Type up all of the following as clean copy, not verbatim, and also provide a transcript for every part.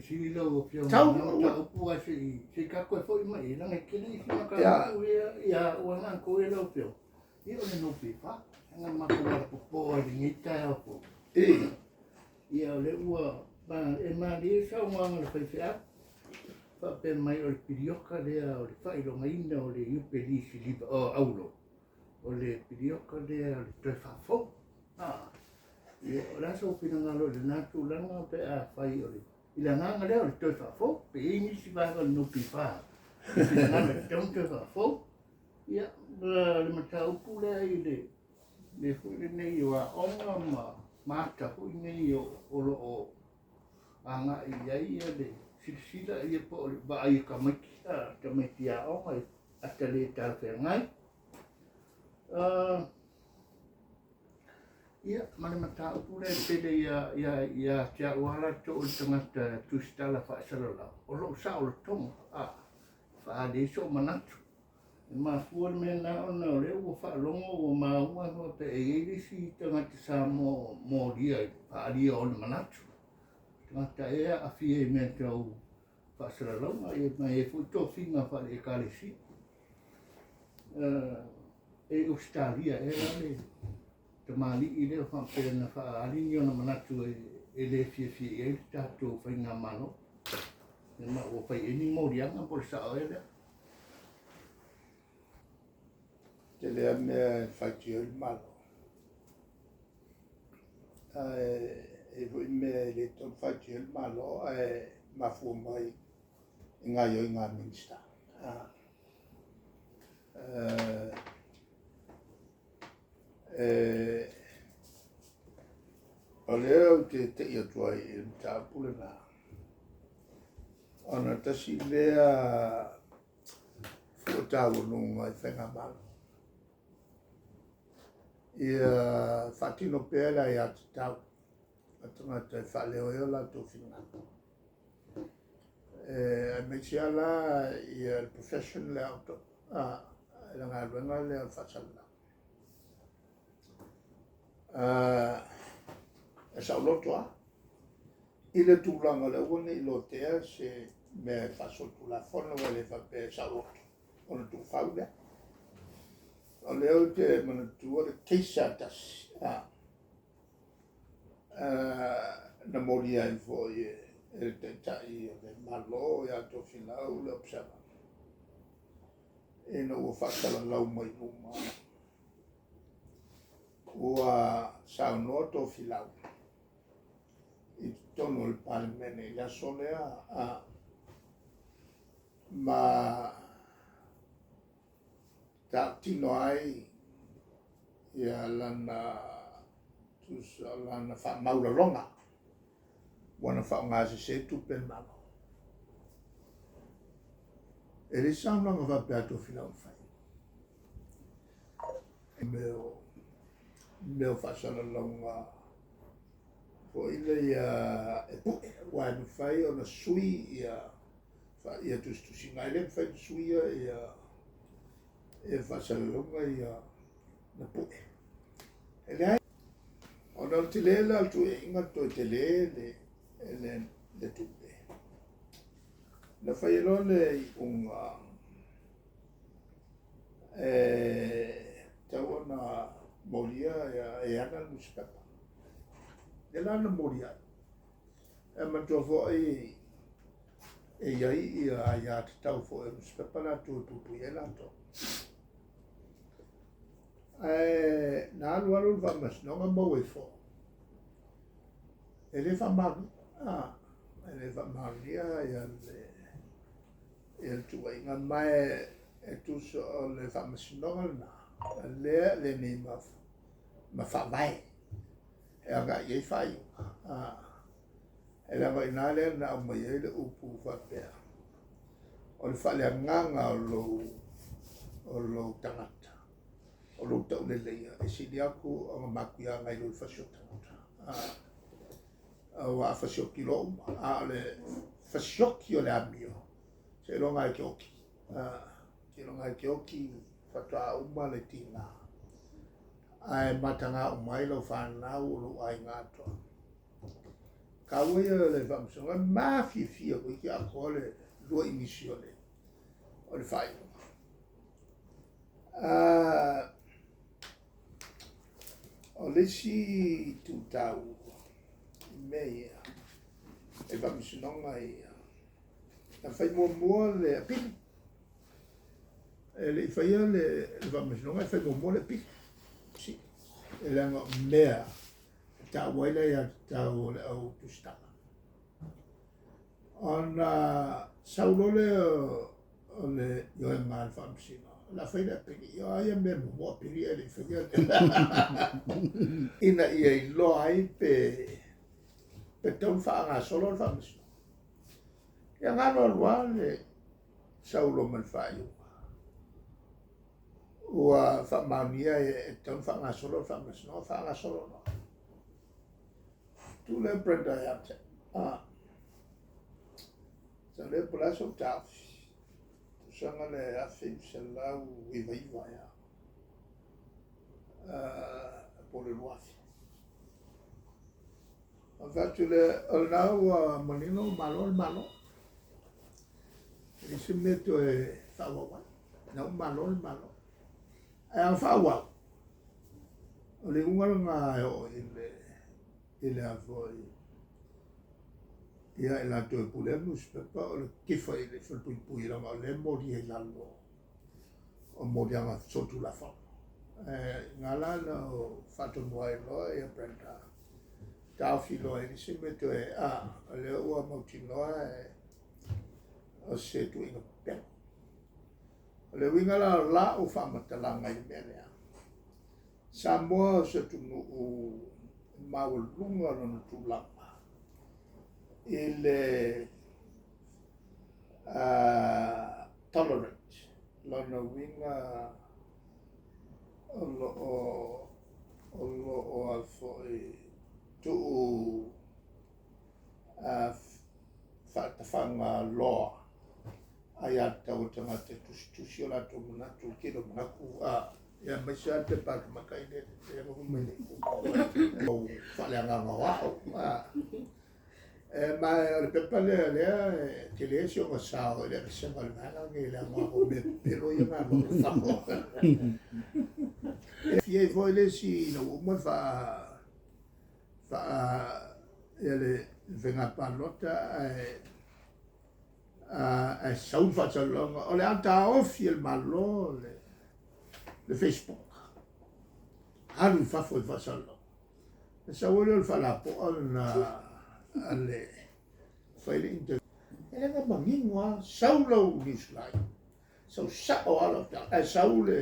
Sili lau Afioga i le mataupu ae se i se i tatou toe foi mai i ai leaga e tele isi mataupu ia ia ua na outou ia lau Afioga ia o le NPF na matou alapopo ai i lenei taeao fou. Ia o lea ua e malie le saunoaga a le faifeau faapea mai o le pilioka lea o le faailogaina o le Iupeli Siliva o Auro o le pilioka lea o le toe faafou. Ia, o le a sou finagalo i lena tulaga pe afai o le i le agaga lea o le toe faafou, pe i ai nisi vaega o le NPF e finagalo e tatau ona toe faafou. Ia, le mataupu lea i le mea foi lenei o aoga ma ata foi nei o lo o agai i ai le silasila ia po o le vaai a tamaiti, tamaiti aoga i ata le talafeagai. Ia, ma le mataupu lea e pele ia te au lava latou o le tagata tusitala faasalalau, o lou saolotoga, e faaali ai sou manatu. E mafua le mea lena ona o lea ua faalogo ua maua faapea e i ai le isi tagata Samoa o molia i le faaalia o ona manatu. Tagata ea e aafia i mea tau faasalalauga, ia ma e i ai foi tofiga faale-Ekalesia. E Ausetalia ea la le tamalii lea faapea na faaali ni ona manatu e le fiafia i ai le tatou faigamalo. Ma ua fai i ai ni moliaga po o le sao ea lea. Tele lava mea e faitio ai le Malo, ae e i ai foi mea e le tatau ona faitio ai le Malo ae mafua mai i gaoioiga a Minisita. O lea ou te tei atu ai i le mataupu lena, ona tasi lea fua taualuga i faigamalo, ia faatino pea le aiatatau a tagata e faaleo ai o latou finagalo. Aemaise lava la ia le profession lea a outou, le galuega lea o le faasalalau. E saoloto lava i le tulaga o le aua ne i lotea se mea e faasolitulafono, aua e le faapea e saoloto ona tuufau lea. O lea ou te manatua le case lava e tasi na molia ai foi e le Taitai o le Malo ia Tofilau le Observer, ina ua faasalalau mai luma, ua saunoa Tofilau i totonu o le Palemene i le aso lea, ma tautino ai ia lana tusa lana faamaualaloga ua na faaaoga sese tupe a le Malo. E le saunoaga faapea a Tofilau na fai. E mea o faasalalauga foi lea e pue, aua e mafai ona sui ia tusitusiga, e le mafai ona suia ia faasalalauga ia na pue. E leai, ona o le tele la o le tuuaiga, toe tele le tupe. Na fai ai loa le iuga e tatau ona molia e ana le nusipepa. Lea la na molia ai. E manatua foi e i ai ia aiatatau foi a nusipepa latou e puipui ai latou. Ae na alu alu le faamasinoga maua ifo, e le faamaonia, e le faamaonia ia le tuuaiga, ma e tusa o le faamasinoga lena, lea lenei ma faavae e agai i ai faaiuga. E leaga o i ina lea na aumai ai le upu faapea, o le faaleagaga o lou tagata, o lou tauleleia, e sili atu ona matuia nai lo le fasioti tagata. Aua a fasioti loa uma, a o le fasioti o le amio, seiloga e te oti. Seiloga e te oti faatoa uma le tiga. Ae mataga uma ai lau fanau o lou aiga atoa. taua ia o le Faamasinoga, e mafiafia toeitiiti atoa le lua inisi o le faaiuga. O le isi itu taua i mea ia, i Faamasinoga ia, na fai muamua le apili. E le i faia le Faamasinoga, e fai muamua le apili. E leaga o mea e taua ai le aiatatau o le au tusitala. Ona sau loa lea o le ioega a le Faamasino, o le a fai le apili. Ia o a ia mea e muamua apili ae le i faia le ina ia iloa ai pe tatau ona faagasolo le Faamasinoga. Ia na alu alu lava le sau loa ma le faaiuga ua faamaonia e tatau ona faagasolo le Faamasinoga, faagasolo loa. Tu lea Brenda ia te au, sau lea po o le a sou taofi, tausaga lea 1999 ea, po o le 2000. Ona fai atu lea, o lena ua manino ua malo le Malo. E leai se mea e toe faaauau ai, lena ua malo le Malo. Ae a faaauau, o le iuga lena e oo i le a foi, ia i latou e pulea le nusipepa o le tifa i le falepuipui leaga o lea e molia i lalo o moliaga solitulafono. Ae i ina la na ou faatonu ai loa ia Brenda, taofi loa e leai se mea toe, a, o lea ua mautinoa o se tuuaiga pepelo. O le uiga la o lau faamatalaga i le mea lea, Samoa o se atunuu e maualuga lona tulaga i le tolerate, lona uiga o lo o a foi tuu faatafaga loa aiatatau a tagata e tusitusi o latou manatu, le tele o manatu, ia aemaise lava le pepa a le tamaitai lea fai mai nei, o faaleagaga o ao. Ma o le pepa lea lea e tele si ona sao i le aveesega o le vaega lenei leaga o mea pepelo ia na alu i fafo. E fia ai foi le isi ina ua uma ia le faiga palota ae sau le faasalalauga o le a taofi e le Malo le Facebook, alu i fafo i faasalalauga. E sau ai lea o le faalapoa lena a le fai le interview. E leaga manino lava, sau lau newsline, sau sao lava lau tala, ae sau le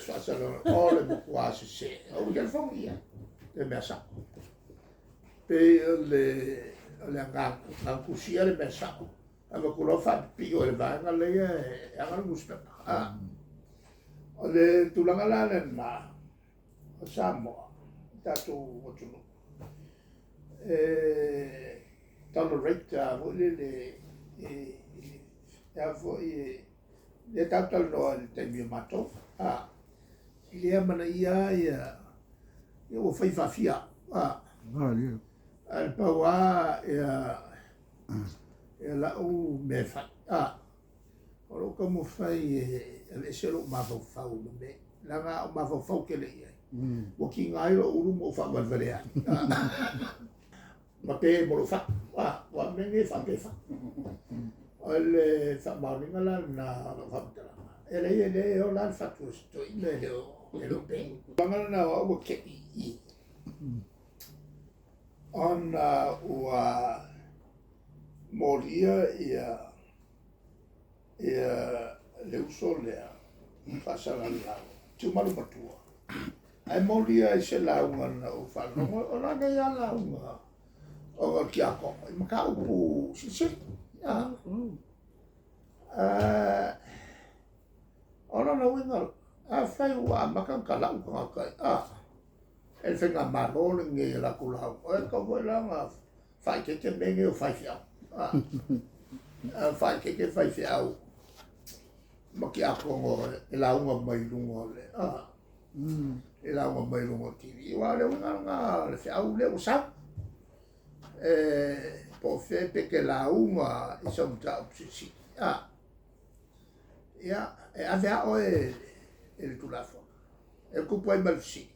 faasalalauga o le matua sese. Ou telefoni i ai, le mea sao. Pei o le agaga, na tusia le mea sao, avatu loa faapipii e le vaega lea e ana le newspaper. O le tulaga la lena, o Samoa, tatou atunuu, e tolerate a foi lele, e a foi, e tatou talanoa i le taimi o matou, i le amanaia ia, ua fai faafia. Ae pau lava ia lau mea e fai. O lou taumafai e aveese lou mafaufau ma mea, leaga a ou mafaufau tele i ai, ua tiga ai lou ulu ma ou faavalevalea ai. Ma pe mo lou fatu. Ua mea nei e faape fatu. O le faamaoniga la lena o lau faamatalaga. E leai e le ola le fatu o se toeaina e le o pe. Tulaga lena o au ua tei i i, ona ua molia ia le uso lea faasalalau, tiumalu matua. Ae molia i se lauga na ou faalogo, o la nei lava lauga ona o le tiakono, i mataupu silisili. O lona uiga, afai ua amata ona talau tagata e le faigamalo lenei e latou lauga, e tatau foi la ona faaeteete mea nei o faifeau. Faaeteete faifeau ma tiakono e lauga mai luga o le e lauga mai luga o le TV. Aua o le uiga lena o le feau lea ua sau. E po o fea pe te lauga i sau mataupu silisili. A, ia, e ave a oe e le Tulafono. E tupu ai ma le fesili.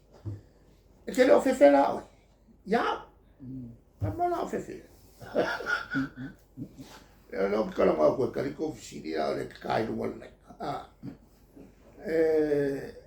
E te le o fefe la oe. Ia au. Fai mai o la o fefe. Ia lea ou te talanoa atu e tali tou fesili a o le tatai i luga o le laina. A, e,